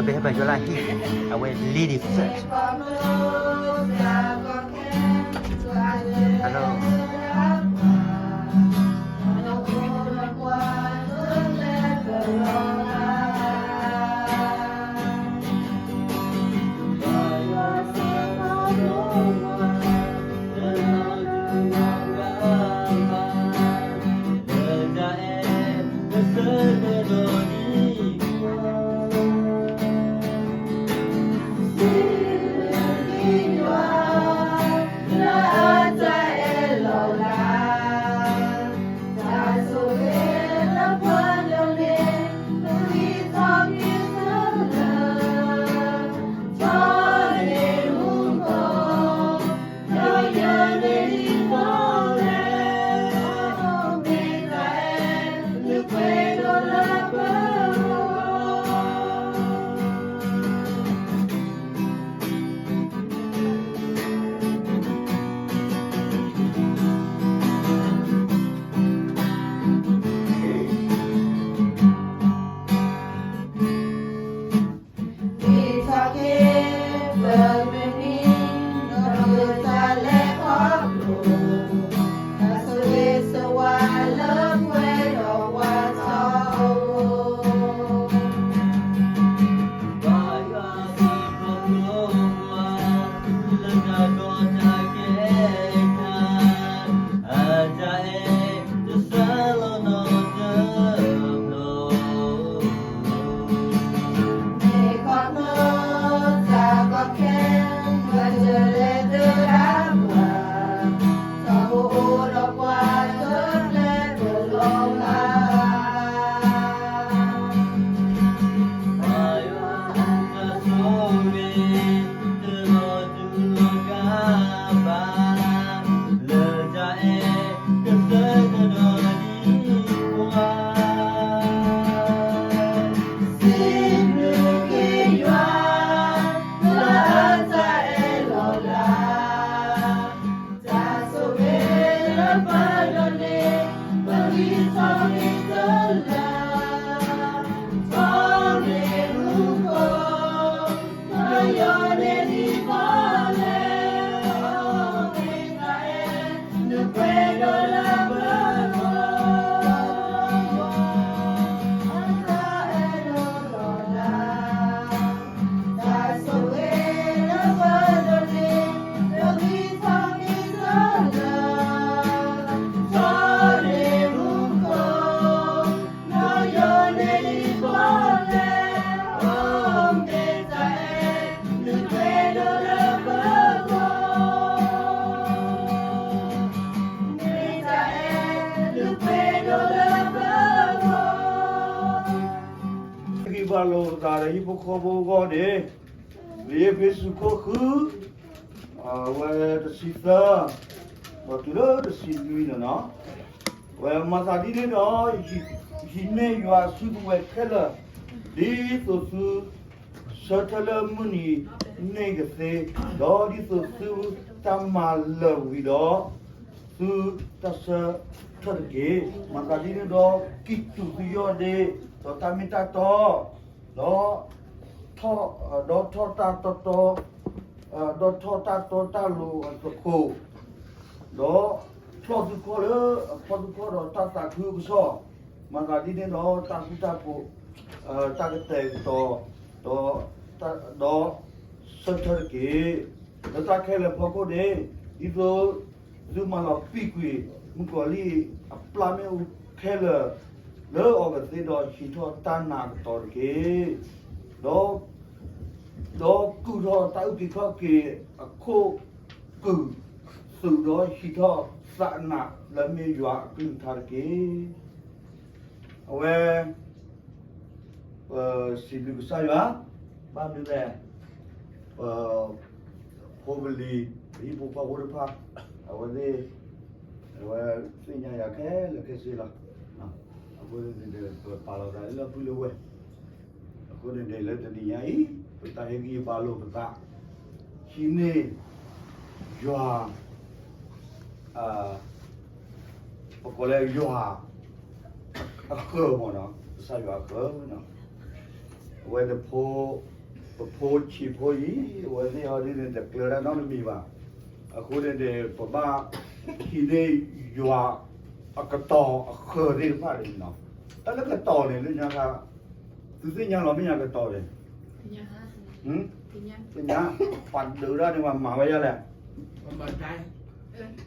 ပဟဲဘၣ်ယွၤလၢဟံၣ်, အဝဲ lady first. Hello.ဂံၢ်ဘါလိာ်သးဒီးဟံၣ်ဖိဃီဖိအဂီၢ်န့ၣ်, လံာ်အ့းဖ့းစူးခိၣ်ဃု, အဝဲတဆံသၢ, ဒီးတုၤလၢတဆံနွံန့ၣ်လီၤ. အဝဲမၤသးဒ်န့ၣ်ဒီး, ဟံးန့ၢ်ယွၤအစုကဝဲၤခဲလၢာ်, ဒ်သိးသု ဆၢထၢၣ်လၢမုၢ်နံၤန့ၣ်ကသ့, ဒီးဒ်သိးသုတၢ်မၤလၢာ်ဝံၤဒီး, သုတၢ်ဆၢထၢၣ်တက့ၢ်. မၤသးဒ်န့ၣ်ဒီး, ကံၢ်တူာ်သုယီၢ်ဒ့, ဒီးတၢ်မ့ၢ်တၢ်တီ, ဒီး, ဒီးထီၣ်တၢ်တီတီ, ဒီးထီၣ်တၢ်တီတၢ်လိၤအသကိး, ဒီးဖျီၣ်သုခီၣ်လၢအဖီၣ်သုခီၣ်ဒီးတၢ်သးခုကစီၣ်, မၤသးဒ်န့ၣ်ဒီးတၢ်ဃူတၢ်ဖိး, တၢ်ကတဲာ်ကတီၤ, ဒီး, ဒီးဆၢထၢၣ်တက့ၢ်. လၢတၢ်ခဲလၢာ်အဖီခိၣ်န့ၣ်, ဒ်သိးသုမၤလီၤပံာ်ကွံာ် မုၣ်ကီၤလံၢ်အပျၢ်မ့ၣ်အူခဲလၢာ် လၢအီၤကသ့ဒီးဟံးထီၣ်တၢ်နာ်ကတီၤတက့ၢ်. ဒီး, ဒီးကူၣ်ထီၣ်တၢ်အုၣ်က့ၤခီၣ်က့ၤအခိၣ်ကုာ်သုးဒီးဟံးထီၣ်သးနာ်လၢအမ့ၢ်ယွၤအကလုၢ်ကထါတက့ၢ်. အဝဲ ပစံးဘျုးကစၢ်ယွၤ, ဘၣ်မနုၤလဲၣ်, ပဖိပလံၤ ပဟံၣ်ဖိဃီဖိတဖၣ်, အဝဲသ့ၣ်, အဝဲသ့ၣ်ညါယၤခဲလၢာ်ခဲဆ့လီၤ. အဃိန့ၣ်ဒီး ပပာ်လီၤသးလၢလၢပုၢ်လၢဝဲၢ်, အဃိန့ၣ်န့ၣ်လၢတနံၤညါအံၤ, ပတၢ်ဟ့ၣ်ဂံၢ်ဟ့ၣ်ဘါလိာ်ပသး, ဟံးန့ၢ် ယွၤ ပကိးလၢယွၤအဃၢၤမ့ၢ်နီၤ, ကစၢ်ယွၤအဃၢၤနီၤ. အဝဲ ပဖိဆံးဖိအံၤ အဝဲသ့ၣ်အီၤဒ်န့ၣ် တကျၢၤတၢ်နီတမံၤဘၣ်. အဃိန့ၣ်န့ၣ် ပဘၣ်ဟံးန့ၢ်ယွၤအကတီၤအဃၢၤသ့ၣ်တဖၣ်န့ၣ်လီၤ. တၢ်လၢကတီၤန့ၣ် လၢညါခါ သုသ့ၣ်ညါလီၤမ့ၢ်ယွၤကတီၤန့ၣ် သ့ၣ်ညါ ပှၤဒုးတၢ်န့ၣ် ပှၤမၤဝဲဒ်လဲၣ် အဝဲသ့ၣ်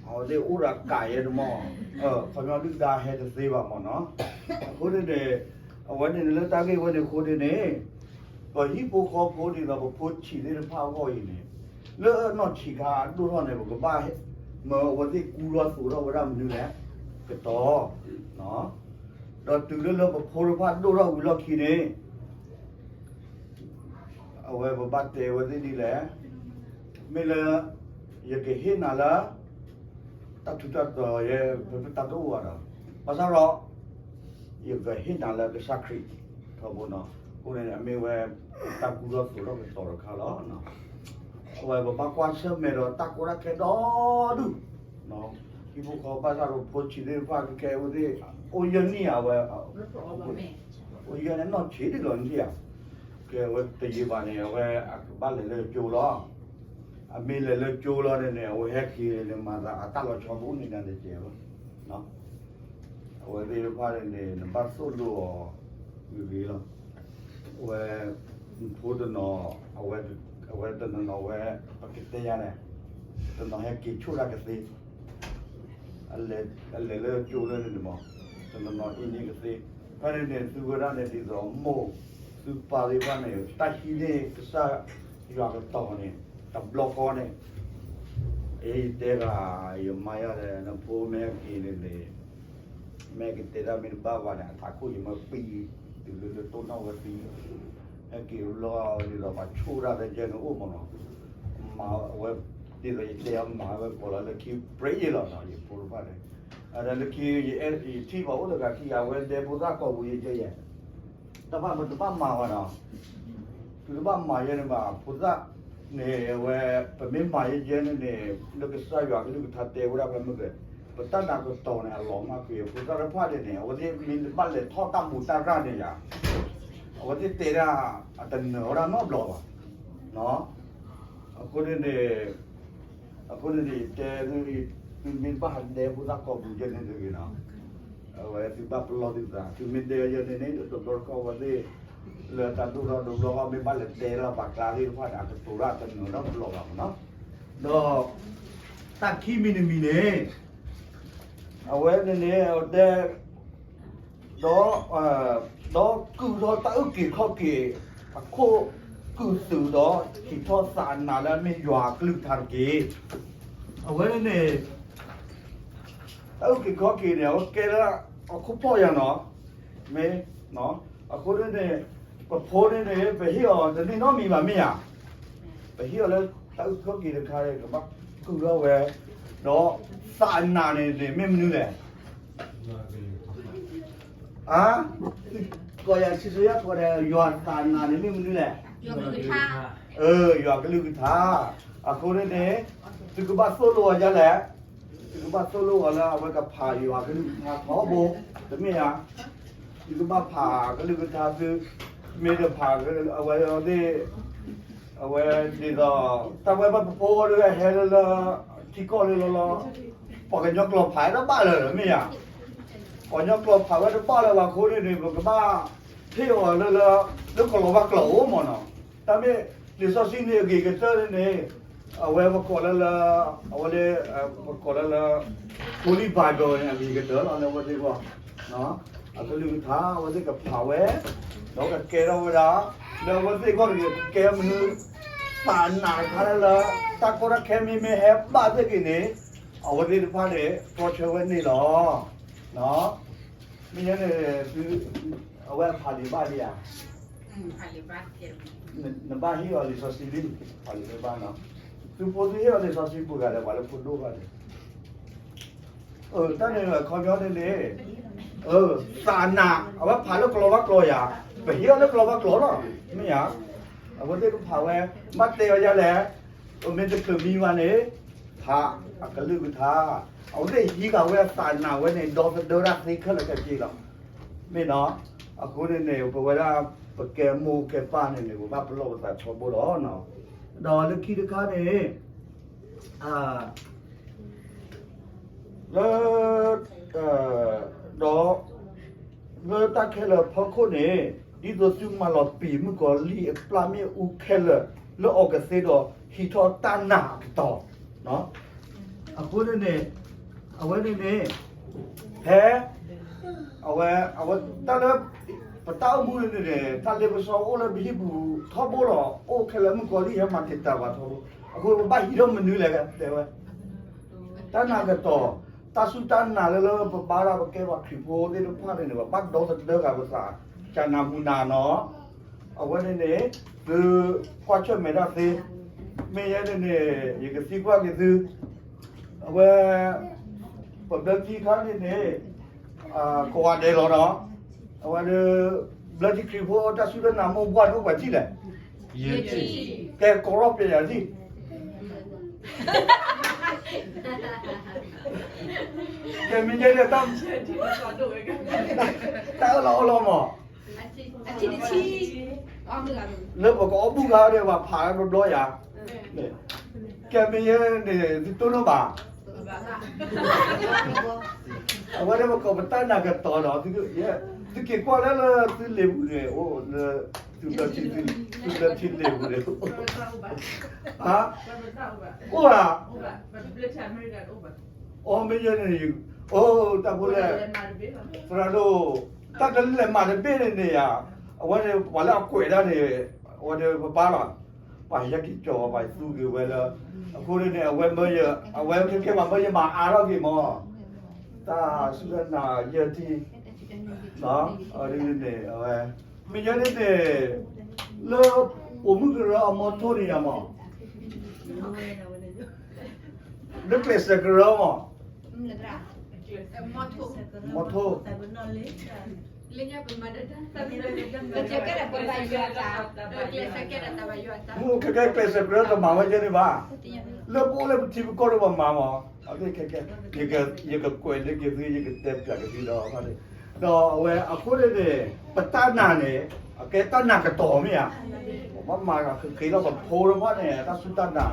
အိၣ်ဒီးကးယဲတမီၢ်, ခီပညီဒုၣ်ဒါဟဲတသ့ဘၣ်မ့ၢ်နီၤ. အဃိန့ၣ်န့ၣ် အဝဲန့ၣ်လၢတၢ်ဂ့ၢ်ဝဲန့ၣ်အဃိန့ၣ်န့ၣ် ပဟံၣ်ဖိဃီဖိဒ်သိးပဖိဆံးသ့ၣ်တဖၣ်အဂီၢ်အံၤန့ၣ် လၢအနီၢ်ဆံးခါအဒိၣ်ထီၣ်န့ၣ် ပကဘၣ်မၢအဝဲသ့ၣ်ကူထီၣ်သိးထီၣ်ဝဲဒၣ်မနုၤလဲၣ်, ကတီၤ, ဒီးတုၤလၢလၢပဖိတဖၣ်ဒိၣ်ထီၣ်ဝံၤလီၢ်ခံန့ၣ် အဝဲပဘၣ်တဲဝဲသ့ၣ်ဒ်လဲၣ်, မ့ၢ်လၢ ယကဟ့ၣ်နၤလၢ တၢ်ထူးတၢ်တီၤယဲ ပတၢ်တအိၣ်ဘၣ်ဒီး ဘၣ်ဆၣ်ဒီး ယကဟ့ၣ်နၤလၢကစၢ်ခရံာ်ထီဘိနီၤ. အဃိန့ၣ် အမ့ၢ်ဝဲ တၢ်ကူထီၣ်သိးထီၣ်ကတီၤတခါလီၤ. အဝဲပဘၣ်ကွၢ်ဆၢၣ်မဲာ်ဒီးတၢ်ကီတၢ်ခဲဒီဒူၣ် ဟံၣ်ဖိဃီဖိဘၣ်ဆၣ်ဒီး ဖိဆံးသ့ၣ်တဖၣ်ကဲဝဲသ့ၣ် အိၣ်ယဲၢ်နံၣ်ဧါဝဲ, အိၣ်ယဲၢ်န့ၣ်နီၢ်ဆံးဒ်လီၤနံၣ်ဧါ, ကဲဝဲတယံာ်ဘၣ်န့ၣ် အဝဲအကဘၣ်လဲၤလၢကၠိလီၤ. အမ့ၢ်လဲၤလၢကၠိလီၤန့ၣ်န့ၣ် အဝဲဟဲက့ၤန့ၣ် မၤသးအတၢ်လီၤဆီတအိၣ်န့ၣ်ဒၣ်တကဲးဘၣ်. အဝဲသ့ၣ်တဖၣ်န့ၣ်န့ၣ် နဘၣ်သိၣ်လိအီၤဂ့ၤဂ့ၤလီၤ. အဝဲ ဖိတနီၤ အဝဲတနီၤနီၤဝဲ ပကတဲယၤန့ၣ် တနီၤဟဲက့ၤဆိၣ်တၢ်ကသ့ အလဲၤလၢကၠိလၢန့ၣ်န့ၣ်မး တနီၤနီၤအံၤန့ၣ်ကသ့, ဖဲန့ၣ်န့ၣ် သုဝဲဒၣ်န့ၣ် ဒ်သိးမိၢ်သုပၢ်သ့ၣ်တဖၣ်န့ၣ် တၢ်ဟံးန့ၢ်ကစၢ်ယွၤကတီၤန့ၣ် တဘျီဃီန့ၣ် အယတဲဂၤ ယမါယၤဒီး နဖိမ့ၢ်ဟဲက့ၤန့ၣ်န့ၣ် မ့ၢ်ကတဲတၢ်မ့ၢ်တဘၣ်ဘၣ်န့ၣ် အထးခိၣ်ယမ့ၢ်ပံၤ တုၤလၢလၢတိၢ်နီၣ်ဝဲသံ ဟဲက့ၤဘျီဒ်သိးပှၤဆိၣ်တၢ်လၢယဲၢ်န့ၣ်အိၣ်မးနီၤ, မၤဝဲ ဒ်သိးယတဲအီၤမၤဝဲကိးလီၤလၢခံ ပြဲးယဲၢ်လီၤနီၤ ယဖိတဖၣ်န့ၣ်, အဒီးလၢခံ ယထံၣ်ပှၤအိၣ်တဂၤခံဂၤ အဝဲဒဲဖိသၣ်ကိာ်ပူၤယဲၢ်ယဲၢ် တၢ်ဘၣ်ပတဘၣ်မၤဘၣ်နီၤ, ပတဘၣ်မၤယဲၢ်န့ၣ်ဘၣ် ဖိသၣ်န့ၣ် အဝဲ ပမ့ၢ်မၤယဲၢ်ယဲၢ်န့ၣ်န့ၣ် လၢကစၢ်ယွၤကလုၢ်ကထါတဲဝဲဒၣ်ဖဲမုၢ်ကဲ ပတၢ်နာ်ကတီၤန့ၣ် အလီၤမၢ်ကွံာ် ဖိသၣ်တဖၣ်န့ၣ်န့ၣ် အဝဲသ့ၣ်မ့ၢ်တဘၣ်လဲၤထီၣ်တၢ်မူးတၢ်ရၢ်န့ၣ်ယၤ အဝဲသ့ၣ်တဲဒၣ် အတနၢၤဝဲဒၣ်နီတဘျီဘၣ်, အဃိန့ၣ်န့ၣ် အဃိန့ၣ်န့ၣ် ယတဲသု သုမ့ၢ်ဘၣ်ဟးဒဲဖိသၣ်ကိာ်ပူၤယဲၢ်န့ၣ်တဂ့ၤနီၤ, အဝဲသုဘၣ်ပလီၢ်သုသး သုမ့ၢ်တဲယဲၢ်န့ၣ်န့ၣ် တဘျီတခီၣ်ဝဲသ့ၣ် လၢတၢ်ဒိၣ်ထီၣ်တဘျီဃီ မ့ၢ်ဘၣ်လဲၤတဲလၢပှၤကျါသ့ၣ်တဖၣ်န့ၣ် အကတိၤဒၣ်တနၢၤနီတဘျီဘၣ်မးနီၤ, ဒီး တၢ်ခံမံၤတမံၤန့ၣ် အဝဲန့ၣ်န့ၣ် အဝဲတဲ ဒီး ဒီးကုာ်ထီၣ်တၢ်အုၣ်က့ၤခီၣ်က့ၤအခိၣ်ကုာ်သုးဒီး ဟံးထီၣ်သးနးလၢအမ့ၢ်ယွၤအကလုၢ်ကထါတက့ၢ်. အဝဲန့ၣ်န့ၣ် တၢ်အုၣ်က့ၤခီၣ်က့ၤန့ၣ် အဝဲကဲလၢ အခိၣ်ဖီၣ်ယၤနီၤ, မ့ၢ် အဃိန့ၣ်န့ၣ် ပဖိန့ၣ်န့ၣ် ပဟ့ၣ်အီၤတန့ၢ်နီတမံၤဘၣ်မ့ၢ်ဧါ, ပဟ့ၣ်အီၤလၢတၢ်အုၣ်က့ၤခီၣ်က့ၤတခါန့ၣ် ကဘၣ်ကုာ်ထီၣ်ဝဲ ဒီးသးနးန့ၣ်န့ၣ် မ့ၢ်မနုၤလဲၣ် အါ ကိးယၤဆံးဆံးယါကိးဒီး ယွၤသးနးန့ၣ်မ့ၢ်မနုၤလဲၣ်, ယွၤကလုၢ်ကထါ, အဃိန့ၣ်န့ၣ် သုကဘၣ်သိၣ်လိအီၤဒ်လဲၣ်, သုကဘၣ်သိၣ်လိအီၤလၢအဝဲကဖးယွၤကလုၢ်ကထါထီဘိ, တမ့ၢ်ဧါ, သုကဘၣ်ဖးကလုၢ်ကထါသု, မ့ၢ်တဖးအဝဲသ့ၣ် အဝဲဒ်သိး တၢ်ဝဲဘၣ်ပဖိအီၤဒ်ဟဲလၢလၢ ထံကီၢ်လၢလီၤလီၤ, ပှၤကညီကျိာ်ဖးဝဲတဘၣ်လၢၤမ့ၢ်ဧါ, ပှၤကညီကျိာ်ဖးဝဲတဘၣ်လၢၤဘၣ်အဃိန့ၣ်န့ၣ် ပကဘၣ်ဟ့ၣ်အီၤလၢလၢ လၢကလီၤဘၣ်ကျိာ်အိၣ်မးနီၤ, တၢ်မ့ၢ်လံာ်စီဆှံန့ၣ်အဂ့ၤကတၢၢ်န့ၣ်န့ၣ် အဝဲပကိးလၢလၢ အဝဲလၢ ပကိးလၢလၢ Holy Bible န့ၣ် အဂ့ၤကတၢၢ်လီၤလၢအဝဲသ့ၣ်အဂီၢ် အကလုၢ်ကထါ အဝဲသ့ၣ်ကဖးဝဲ ဒီးကကဲထီၣ်ဝဲဒၣ် လၢအဝဲသ့ၣ်အဂီၢ်တဂ့ၤ ကကဲမနုၤ သးနးတခါလၢလၢ တၢ်ကီတၢ်ခဲမ့မ့ၢ်ဟဲဘၣ်သ့ၣ်ဂ့ၤန့ၣ် အဝဲသ့ၣ်တဖၣ်န့ၣ် တြီဆၢဝဲန့ၣ်လီၤ. မ့ၢ်ညါန့ၣ် သု အဝဲဖးလံာ်ဘၣ်ဒံးဧါ, နဘၣ်ဟ့ၣ်အီၤလံာ်စီဆှံလံ, ဖးလံာ်မ့ၢ်ဘၣ်နီၤ, သုဖိသုဟ့ၣ်အီၤလံာ်စီဆှံပှဲၤဂၤဒီး ပှၤလၢဖိဒိၣ်ဘၣ်န့ၣ် တၢ်န့ၣ်အခီပညီန့ၣ်န့ၣ် သးနး အဝဲဖးလၢကလီၤဘၣ်ကျိာ်ယၤ, ပဟ့ၣ်အီၤလၢကလီၤဘၣ်ကျိာ်လီၤ, မ့ၢ်ဧါ, အဝဲသ့ၣ်ကဖးဝဲ ဘၣ်တဲအီၤယၤလဲၣ်, ပမ့ၢ်တချုးမံဝဲန့ၣ် ဖးအကလုၢ်ကထါ, အဝဲသ့ၣ်ဟံးဃာ်ဝဲအသးနးဝဲန့ၣ် ဒီသဒၢတၢ်သ့ခဲလၢာ်ခဲဆ့လီၤ, မ့ၢ်နီၤ, အဃိန့ၣ်န့ၣ် ပဝဲဒၣ် ပကဲမိၢ်ကဲပၢ်န့ၣ်န့ၣ် ပဘၣ်ပလီၢ်ပသးထီဘိလီၤ. ဒီးလၢခံတခါန့ၣ် လၢ ဒီး လၢတၢ်ခဲလၢာ်အဖီခိၣ်န့ၣ် ဒ်သိးသုမၤလီၤပံာ်မုၣ်ကီၤလံၢ်အပျၢ်မ့ၣ်အူခဲလၢာ်လၢအီၤကသ့ဒီး ဟံးထီၣ်တၢ်နာ်အကတီၢ် အဃိန့ၣ်န့ၣ် အဝဲန့ၣ်န့ၣ် ဖဲ အဝဲ အဝဲ တၢ်လၢ ပတၢ်အိၣ်မူန့ၣ်န့ၣ် တၢ်လ့ပစီအိၣ်လၢပဟံၣ်ပူၤထီဘိလီၤ. အိၣ်ခဲလၢာ်မုၣ်ကီၤလံၢ်ဟဲမၤတံာ်တာ်ပှၤထီဘိ. အဃိပဘၣ်ဟံးထီၣ်မနုၤလဲၣ်တဲဝဲ တၢ်နာ်ကတီၢ်, တၢ်စူၢ်တၢ်နာ်လၢလၢပဘါဒၣ်ပကဲပှၤခရံာ်ဖိသ့ၣ်တဖၣ်န့ၣ်န့ၣ် ပဘၣ်ဒီသဒၢဃာ်ပသး, ကနၢ်မူနၢ်နီၤ, အဝဲန့ၣ်န့ၣ် သုကွၢ်ဆၢၣ်မဲာ်တၢ်သ့, မ့ၢ်ယဲန့ၣ်န့ၣ် ယကသံကွၢ်က့ၤသု, အဝဲ ပဘျၢထံခါန့ၣ်န့ၣ် ကိးဂၤဒဲးလီၤနီၤ, အဝဲဒၣ် ဘျၢထံခရံာ်ဖိတၢ်စူၢ်တၢ်နာ်မိၢ်ပှၢ်န့ၣ်အိၣ်ပှဲၤထံၣ်လဲၣ်, ကဲကီးရီၣ်ပျဲယၤထံၣ် ကဲမ့ၢ်ယဲန့ၣ် တၢ်အၢၣ်လီၤအီလီၤမး, လၢပကအီၣ်ဘူၣ်ခါဒီး ပှၤဖးဝဲတဘျီယၤ, ကဲမ့ၢ်ယဲန့ၣ် သုတိၢ်နီၣ်ဘၣ်, အဝဲဒၣ်ပကိးပတၢ်နာ်ကတီၤဒီး သုက့ၤကွၢ်လၢလၢသုလ့ၤပူၤန့ၣ် အိၣ်လၢ သုဘျၢထံလ့ၤပူၤန့ၣ် အိၣ်ဧါ, အိၣ်မ့ၢ်ယဲန့ၣ် အိၣ်တၢ်ဖိလဲၣ်, သရၣ်ဒိၣ်, တၢ်ကလဲၤမၤတဘ့ၣ်န့ၣ်န့ၣ်ဧါ, အဝဲန့ၣ် ပှၤလၢအကွဲးဒၣ်န့ၣ် အဝဲန့ၣ်ပဘါလီၤ, ပှၤဟဲက့ၤကၠီၤ ပှၤသူက့ၤဝဲလၢ, အဃိန့ၣ်န့ၣ် အဝဲမၢယ အဝဲကဲကဲပှၤမၢယမၤအါထီၣ်က့ၤမး, တၢ်စူၢ်တၢ်နာ်ယဲၢ်ထံၣ်, အဝဲန့ၣ်န့ၣ် အဝဲ မ့ၢ်ယဲန့ၣ်န့ၣ် လၢပိာ်မုၣ်ကရၢအမီထိန့ၣ်ယၤမး, လၢကျဲးစၢးကရၢမး, မီထိ, မ့ၢ်ခဲကဲကျဲးစၢးကရၢ တမၤဝဲယဲန့ၣ်ဘၣ်, လၢပအိၣ်လၢပထံပကီၢ်ဒီးပမၤမး, ခဲကဲ, ယကကွဲးန့ၢ်က့ၤသု ယကတဲပျးက့ၤသုဒီး, ဒီးအဝဲအဃိန့ၣ်န့ၣ် ပတၢ်နာ်န့ၣ် အကဲတၢ်နာ်ကတီၢ်မ့ၢ်ဧါ, ပဘၣ်မၤဃ့လီၤပဖိတဖၣ်န့ၣ် တၢ်စူၢ်တၢ်နာ်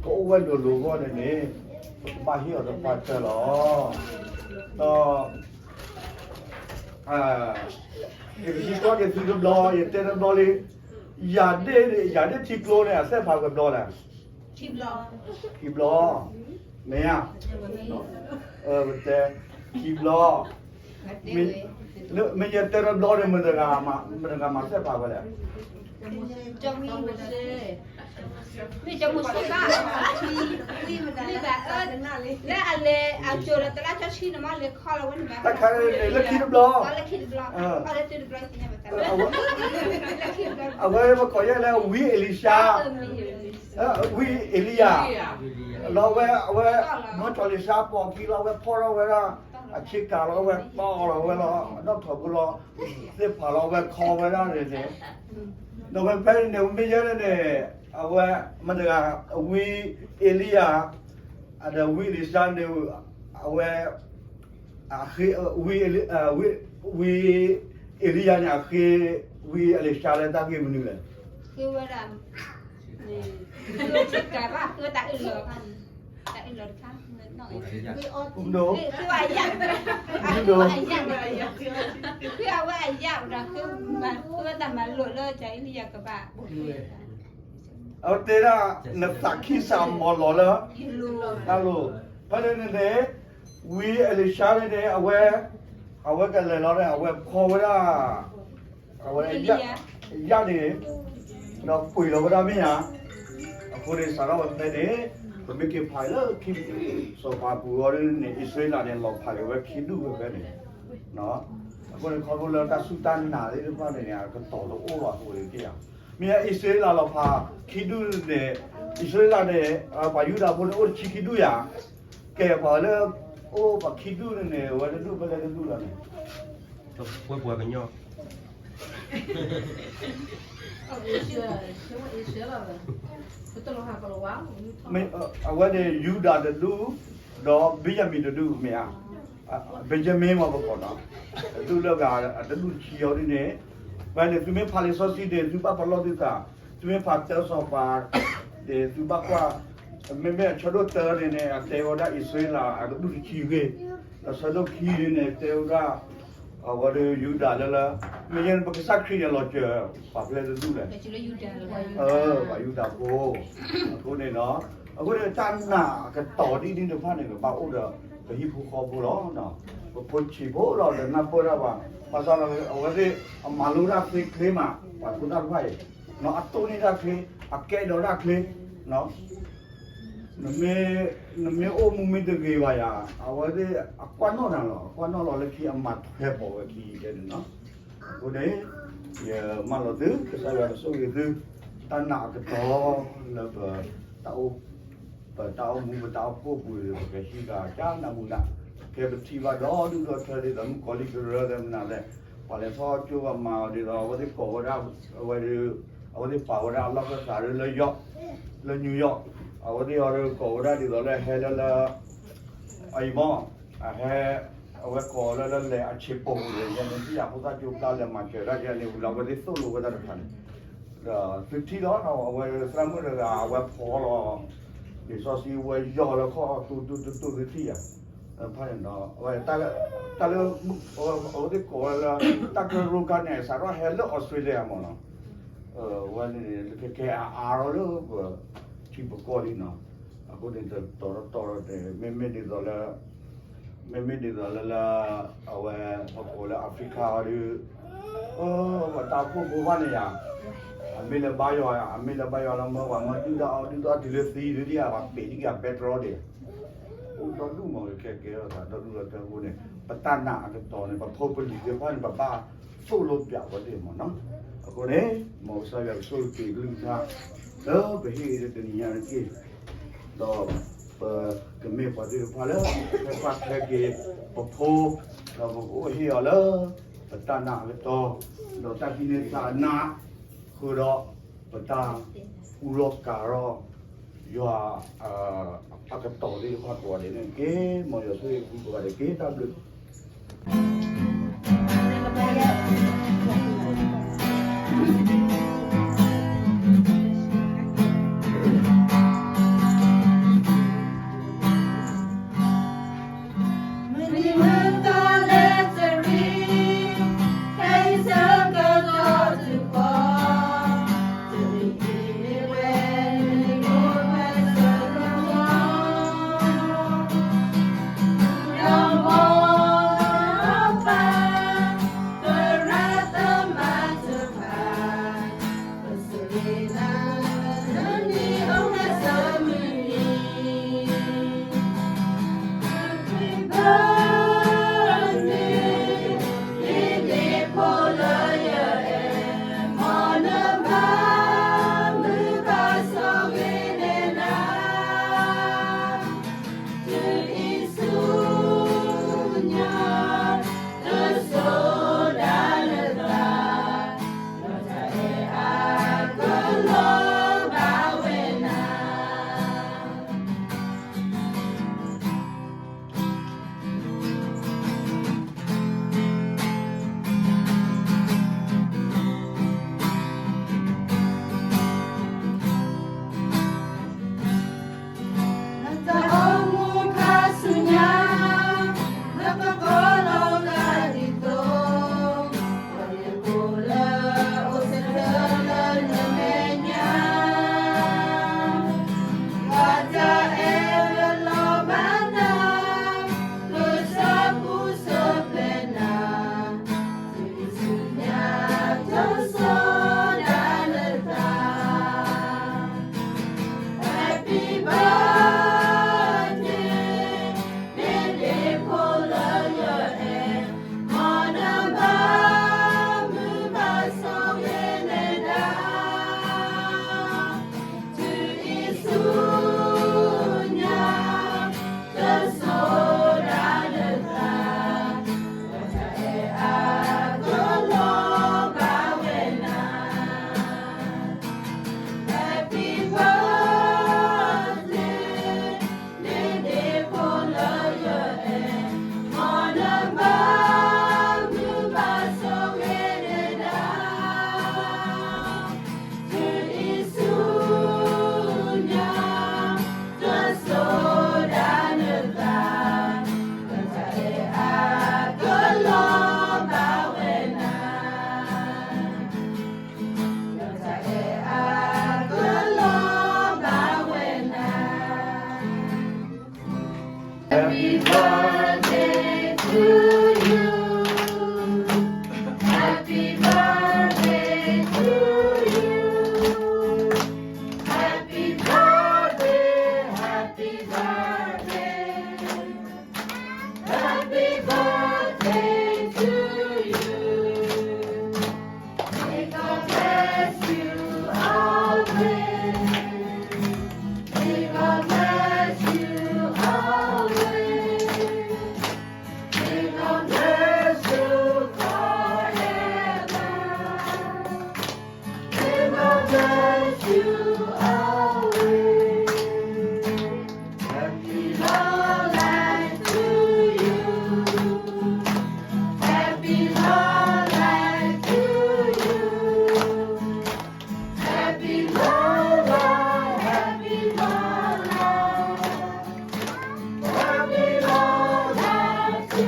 ကအိၣ်ဝဲလိၤလိၤအဂီၢ်န့ၣ်န့ၣ် ပကဘၣ်ဟ့ၣ်အီၤတပှၢ်တၢၢ်လီၤ, ဒီး ယကသံကွၢ်က့ၤသုတဘျီ ယတဲတဘျီလံ, ယၤဒ့ၣ် ယၤဒ့ၣ်ထံကျိန့ၣ် အသဲၣ်ဖးကဘျီလဲၣ်, ခံဘျီ, မ့ၢ်ဧါ, ပတဲ, ခံဘျီ, မ့ၢ်ယတဲတဘျီန့ၣ် မတဂၤမၤသဲၣ်ဖးဝဲလဲၣ် မ့ၢ်ကမိၢ်ဆ့ဘၣ်, မ့ၢ်ဘၣ်အၢ, လၢအလဲၤအကၠိၤဒီး တလါကၠီဆံန့ၣ်မ့ၢ်လဲၤခီလီၤဝဲန့ၣ်ဘၣ်, တၢ်ခါန့ၣ်လၢခံတဘျီ, လၢခံတဘျီ, အဝဲပကိးယဲလၢဝံအ့လံၡါ, ဝံအ့လံယၤ, လီၤဝဲ အဝဲ မၢထီၣ်လံာ်စါပိာ်ခံလီၤ အဝဲဖီၣ်ထီၣ်ဝဲဒၣ်, အဆ့ကၤလီၤ အဝဲတီၢ်လီၤဝဲလီၤ အနီၣ်ထိးဖိလီၤ, သ့ၣ်ဖးလီၤ အဝဲခီဝဲဒၣ်န့ၣ်န့ၣ်, ဒီးဝဲဖဲန့ၣ်န့ၣ် မ့ၢ်ယဲန့ၣ်န့ၣ်, အဝဲ မတဂၤ ဝံအ့လံယၤ, ဒီးဝံအ့လံၡါန့ၣ်, အဝဲ ဝံအ့လံယၤန့ၣ် အဃ့ ဝံအ့လံယၤန့ၣ် အဃ့ ဝံအ့လံၡါလၢတၢ်ဂ့ၢ်မနုၤလဲၣ်, ဃ့ဝဲဒၣ်, ဃ့ဝဲတၢ်အၢၣ်လီၤ, တၢ်အၢၣ်လီၤတခါ, ဃ့အီၤ, ဃ့အဝဲအယၣ်, ဃ့အဝဲအယၣ်ဒီး ဃ့ဝဲတၢ်မၤလိာ်လၢ ကၠၤအ့လံယၤကဘၣ် အဝဲတဲဒၣ် နသးခံစၢ်မီၤလီၤလၢ တၢ်လိၤ, ဖဲန့ၣ်န့ၣ်န့ၣ် ဝံအ့လံၡါန့ၣ်န့ၣ် အဝဲ အဝဲကလဲၤလီၤန့ၣ် အဝဲဖီဝဲဒၣ် အဝဲ ယၣ်န့ၣ် ဒီးကွံာ်လီၤဝဲဒၣ်မ့ၢ်ဧါ, အဃိန့ၣ် စးထီၣ်ဝဲဖဲန့ၣ် ပမ့ၢ်က့ၤဖးလၢခံ စီၤပၤပူၤအီၤဒ်န့ၣ် အံၣ်စရ့လးန့ၣ် လီၤဖးက့ၤဝဲခံဒူၣ်ဝဲဖဲန့ၣ်, အဃိန့ၣ် ခီဖျိလၢတၢ်စူၢ်တၢ်နာ်သ့ၣ်တဖၣ်န့ၣ်န့ၣ် အကတီၢ်တအိၣ်ဘၣ်အဃိန့ၣ်ဧါ, မ့ၢ်အံၣ်စရ့လးလီၤဖးခံဒူၣ်န့ၣ် အံၣ်စရ့လးန့ၣ် ပှၤယူဒၤဖိန့ၣ်အိၣ်တဆံခံဒူၣ်ယၤ, ကဲပှၤလၢ အိၣ်ပှၤခံဒူၣ်န့ၣ်န့ၣ် အဝဲတဒူၣ်ဖဲလဲၣ်တဒူၣ်လီၤန့ၣ် ပှၤကညီ အဝဲန့ၣ် ယူဒၤတဒူၣ်, ဒီးဘ့ၣ်ယၤမံၣ်တဒူၣ် မ့ၢ်ဧါ, ဘ့ၣ်ယၤမံၣ်မ့ၢ်ပကိးနီၤ, တဒူၣ်လၢဂၤ အတဒူၣ်တဆံအီၤဒ်န့ၣ်, ဖဲန့ၣ် သုမ့ၢ်ဖးလံာ်စီဆှံန့ၣ် သုဘၣ်ပလီၢ်သုသး, သုမ့ၢ်ဖးတၢစီၤပၤန့ၣ် သုဘၣ်ကွၢ်, မ့မ့ၢ်အဆၢဒိၣ်တၢန့ၣ်န့ၣ် အတဲဝဲဒၣ်အံၣ်စရ့လးအကဒူၣ်တဆံဂ့ၢ်, ဒီးဆၢဒိၣ်ခံန့ၣ်န့ၣ် တဲဝဲဒၣ် အဝဲဒၣ်ယူဒၤလၢလၢ, မ့ၢ်ယဲန့ၣ် ပကစၢ်ခရံာ်န့ၣ်လီၤစၢၤ ပှၤဖဲလဲၣ်တဒူၣ်လဲၣ်, ပှၤယူဒၤဖိ, အဃိန့ၣ်ဒီး, အဃိန့ၣ်တၢ်နာ်အကတီၢ်ဒ်န့ၣ်တဖၣ်န့ၣ် ကဘၣ်အိၣ်ဒီး ပဟံၣ်ဖိဃီဖိလီၤ. ပဖိဆံးဖိလီၤ ဒီးနၢ်ပၢၢ်တၢ်ဘၣ်, ဘၣ်ဆၣ်ဒီး အဝဲသ့ၣ်အမၤလိတၢ်ချ့ချ့မး ပှၤဖိသၣ်တဖၣ်အံၤ, အတိၢ်န့ၢ်တၢ်ချ့, အကဲဒီးတၢ်ချ့, နမ့ၢ်အိၣ်မူမ့ၢ်တဂ့ၤဘၣ်ယၤ, အဝဲသ့ၣ်အကွၢ်နီၣ်နၤလီၤ, အကွၢ်နီၣ်လီၤလၢခံအမၤထွဲပိာ်ဝဲခံတဲန့ၣ်နီၤ. အဃိန့ၣ် ယမၢလီၤသု, ကစၢ်ယွၤကဆိၣ်ဂ့ၤသု, တၢ်နာ်အကတီၢ်လၢပ ပတၢ်အိၣ်မူပတၢ်အိၣ်ဖှိၣ်ပူၤ ပကဟံးဃာ်ကနၢမူနး, ကဲပထံၣ်ဘၣ်ဒီဒူၣ်ဒီထၢဒ်သိး မုၣ်ကီၤလံၢ်ကရၢသ့ၣ်မနုၤလဲၣ်, ပှၤလဲၤထီၣ်ကၠိဘၣ်မၤအီၤဒ်သိး အဝဲသ့ၣ်ကိးဝဲဒၣ်, အဝဲ, အဝဲသ့ၣ်ပာ်ဝဲဒၣ်အလီၢ်ခၢၣ်သးလၢ လၢယီၢ်, လၢ New York, အဝဲသ့ၣ်အီၤဒီးကိးဝဲဒၣ်ဒ်သိးလၢဟဲလၢလၢ အအံၤမ့ၢ်, အဟဲ, အဝဲကိးလၢလၢလဲၤအဆံးပိာ်ပူၤန့ၣ် ယဲန့ၣ် သ့ၣ်ယၤဖိသၣ်ကၠိကျါလဲၤမၤစၢၤဒၣ်ယဲန့ၣ် ဝံၤလီၤအဝဲသ့ၣ်သိၣ်လိဝဲဒၣ်တခါန့ၣ်, ဒီးသုထံၣ်လီၤ အဝဲသရၣ်မုၣ်တဂၤ အဝဲဖီလီၤ လံာ်စီဆှံဝဲယီၢ်လၢခီၣ်တူတူတူတူသုထံၣ်ယၤ, ဖဲန့ၣ်ဒီး အဝဲ, တၢ်လၢ, အဝဲသ့ၣ်ကိးဝဲလၢ တၢ်ကရၢကရိခါန့ၣ် စးထီၣ်ဟဲလၢအီစထြ့လယါမ့ၢ်နီၤ, ဝဲန့ၣ် ကဲကဲအါအါထီၣ်လၢပ ထံပကီၢ်လံနီၤ, အဃိန့ၣ် တတီၤတတီၤန့ၣ် မ့မ့ၢ်ဒ်သိးလၢ, မ့မ့ၢ်ဒ်သိးလၢလၢ, အဝဲ, ပကိးလၢ Africa အီၤဒီး, ပတၢ်အိၣ်ဖှိၣ်ဖိဘၣ်န့ၣ်ယၤ, အမ့ၢ်လၢဘါယွၤ, အမ့ၢ်လၢဘါယွၤလၢမၢပှၤမၢဒုၣ်ဒါအီၤ ဒုၣ်ဒါအီၤတုၤလၢသံဒုးဒံးဧါ ပှၤပ့ၤဒံးက့ၤ petrol ဒံး, အိၣ်ဒီဒူၣ်မး ကဲကဲထီၣ်သးဒီဒူၣ်ဒီထၢအဃိန့ၣ် ပတၢ်နာ်အကတီၢ်န့ၣ် ပဖိပလံၤသ့ၣ်တဖၣ်န့ၣ် ပဘၣ်သိၣ်လိပၠးဝဲသ့ၣ်မ့ၢ်နီၤ, အဃိန့ၣ် မ်ကစၢ်ယွၤကဆိၣ်ဂ့ၤက့ၤကလုၢ်ကထါ လၢပဟ့ၣ်အံၤတနံၤညါတက့ၢ်, ဒီးပကမ့ၢ်ပှၤသ့ၣ်တဖၣ်လၢ ဟဲကွၢ်ထွဲက့ၤပဖိ, ဒီးပကအိၣ်ဟ့ၣ်အီၤလၢ ပတၢ်နာ်အကတီၢ်, ဒီးတၢ်ဟံးန့ၢ်သးနး, ဃုာ်ဒီးပတၢ်အူလီၤကၤထီၣ် ယွၤအကတီၢ်သ့ၣ်တဖၣ်ကိးဂၤဒဲးန့ၣ်တက့ၢ်, မ်ယွၤဆိၣ်ဂ့ၤက့ၤပှၤကိးဂၤဒဲးတက့ၢ်, တၢ်ဘျုး Happy birthday to you. Happy birthday to you. Happy birthday, happy birthday. Happy birthday to you. May God bless you always. May God bless you always. May God bless you forever. May God bless you always. Happy long life to you. Happy long life to you. Happy long life, happy long life. Happy long life to